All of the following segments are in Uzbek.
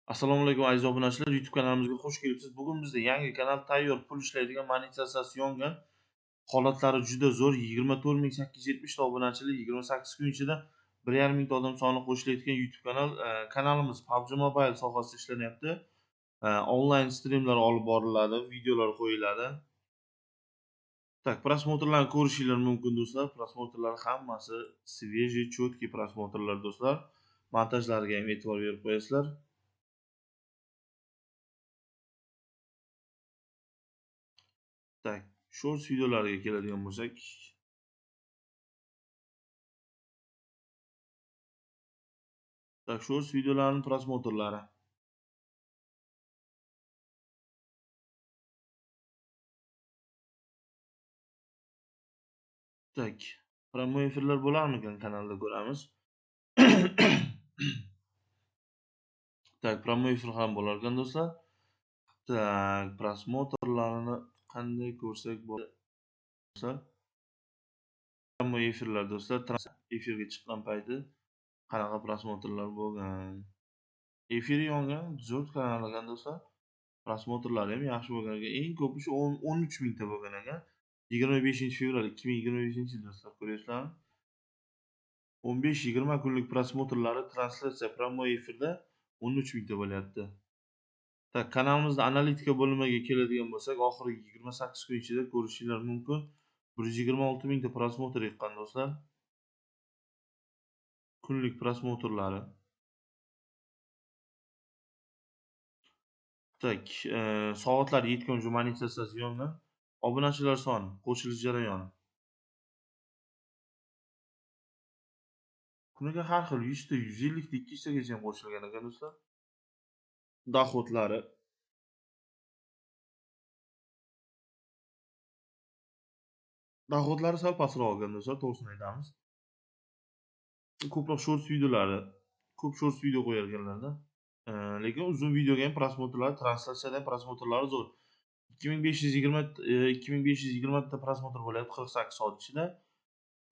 Assalomu alaykum aziz obunachilar, YouTube kanalimizga xush kelibsiz. Bugun bizda yangi kanal tayyor pul ishlaydigan monetizatsiyasi yongan. Holatlari juda zo'r. 24 870 ta obunachilik 28 kun ichida 1,5 mingta odam soni qo'shilayotgan YouTube kanal. Kanalimiz PUBG Mobile sohasida ishlanyapti. Onlayn strimlar olib boriladi, videolar qo'yiladi. Так, просмотр larni ko'rishinglar mumkin do'stlar. Просмотр lar hammasi свежий, четкий просмотр lar do'stlar. Montajlarga ham e'tibor berib qo'yasizlar. Так, shorts videolarga keladigan bo'lsak, так, shorts videolarning просмотр lari. Так, прямой efirlar bo'larmikan kanalda ko'ramiz. Так, прямой efir ham bo'lar ekan do'stlar. Так, просмотр larini qanday ko'rsak bo'ladi do'stlar? Прямой efirlar do'stlar, efirga chiqqan payti qanaqa просмотр lar bo'lgan. Efiri yongan zo'r kanal ekan do'stlar. Просмотр lari ham yaxshi bo'lgan ekan. Eng ko'pi shu 13 mingta bo'lgan ekan. 25 fevral 2025 yil do'stlar, ko'ryapsizlarmi? 15-20 kunlik просмотр lari translyatsiya прямой efirda 13 mingta bo'lyapti. Так, kanalimizda analitika bo'limiga keladigan bo'lsak, oxirgi 28 kun ichida ko'rishinglar mumkin. 126 mingta просмотр yiqqan do'stlar. Kunlik просмотр lari. Так, soatlar yetguncha monetizatsiyasi yongan. Obunachilar soni, qo'shilish jarayoni. Kuniga har xil 100 ta, 150 ta, 200 tagacha ham qo'shilgan ekan do'stlar. Доход lari. Доход lari sal pastroq ekan do'stlar, to'g'risini aytamiz. Ko'proq shorts videolari, ko'p shorts video qo'yar ekanlarda. Lekin uzun videoga ham просмотр lari, translyatsiyada ham просмотр lari zo'r. 2520 2520 ta просмотр bo'lyapti 48 soat ichida.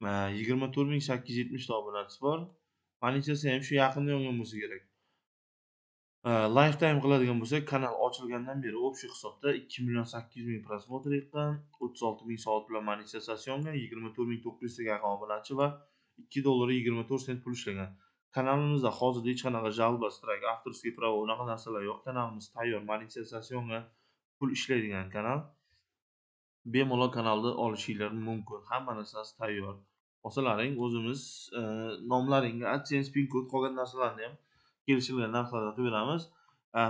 24 870 ta obunachisi bor. Monetizatsiya ham shu yaqinda yongan bo'lsa kerak. Lifetime qiladigan bo'lsak, kanal ochilgandan beri общий hisobda 2 800 000 просмотр yiqqan, 36 ming soat bilan monetizatsiyasi yongan, 24 900 taga yaqin obunachi va 2 dollar 24 sent pul ishlagan. Kanalimizda hozirda hech qanaqa жалоба, страйк, авторский право unaqa narsalar yo'q. Kanalimiz tayyor, monetizatsiyasi yongan, pul ishlaydigan kanal. Bemalol kanalni olishinglar mumkin. Hamma narsasi tayyor. Olsalaring o'zimiz nomlaringga AdSense, pin kod qolgan narsalarni ham kelishilgan narxlarda qilib beramiz.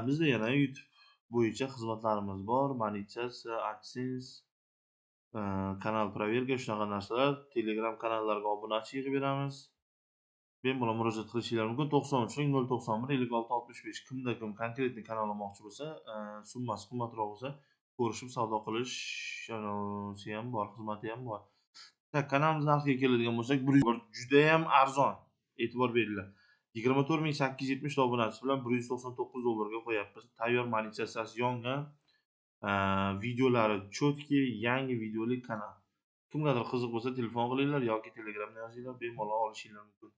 Bizda yana YouTube bo'yicha xizmatlarimiz bor. Monetizatsiya, AdSense, kanal проверка shunaqa narsalar. Telegram kanallarga obunachi yig'ib beramiz. Bemalol murojaat qilishinglar mumkin. 93 091 56 65. Kimda kim конкретный kanal olmoqchi bo'lsa, summasi qimmatroq bo'lsa, ko'rishib savdo qilish ham bor, xizmati ham bor. Так, kanalimiz narxiga keladigan bo'lsak, juda ham arzon. E'tibor beringlar. 24 870 ta obunachisi bilan 199 dollarga qo'yapmiz. Tayyor monetizatsiyasi yongan, videolari четкий, yangi videoli kanal. Kimgadir qiziq bo'lsa telefon qilinglar yoki Telegramda yozinglar, bemalol olishinglar mumkin.